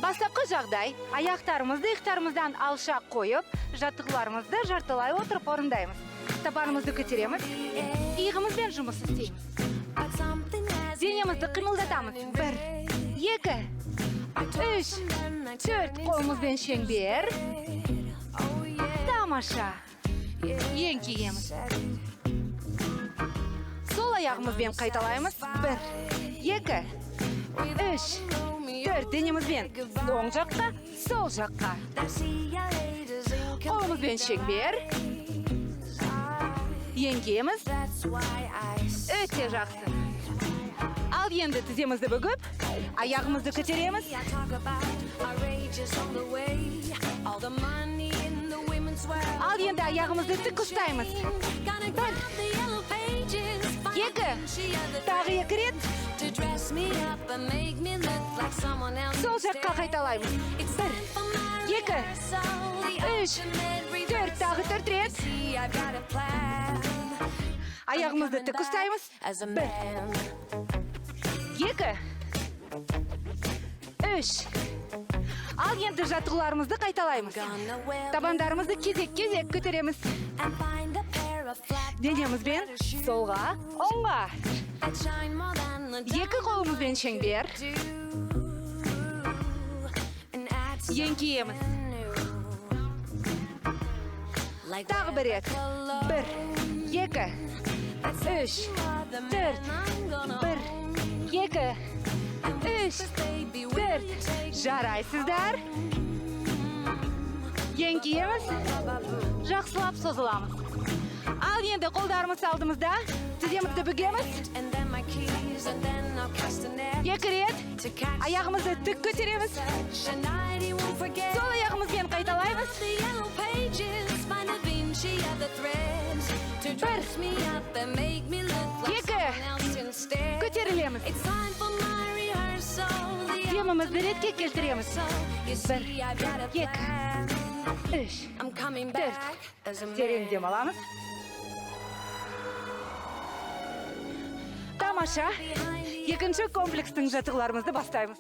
Бастапқы жағдай, аяқтарымызды иықтарымыздан алшақ қойып, жаттығуларымызды жартылай отырып орындаймыз. Табанымызды көтереміз, иығымызбен жұмыс істейміз. Денемізді қимылдатамыз. 1, 2, 3, 4, қолымызбен шеңбер. Тамаша. Еңкейеміз. Сол аяғымызбен қайталаймыз. 1, 2, 3, 4, денемізбен оң жаққа, сол жаққа. Қолымызбен шеңбер. Еңкейеміз. Өте жақсы. Ал енді тіземізді бүгіп, аяғымызды көтереміз. Ал енді аяғымызды тік ұстаймыз. 1, 2, тағы 2 рет. Сол жаққа қайталаймыз. 1, 2, 3, 4, тағы 4 рет. Аяғымызды тік ұстаймыз. 1, 2, 3. Ал енді жаттығуларымызды қайталаймыз. Табандарымызды кезек-кезек көтереміз. Денемізбен солға, оңға. Екі қолымызбен шеңбер. Еңкейеміз. Тағы бір рет. 1, 2, 3, 4, 1, 2, 3, 4. Жарайсыздар. Еңкейеміз. Жақсылап созыламыз. Ал енді қолдарымыз алдымызда. Тіземізді бүгеміз. 2 рет. Аяғымызды тік көтереміз. Сол аяғымызбен қайталаймыз. 1, 2, көтерілеміз. Демімізді ретке келтіреміз. 1, 2, 3, 4. Терең дем аламыз. Тамаша. Екінші комплекстің жаттығуларымызды бастаймыз.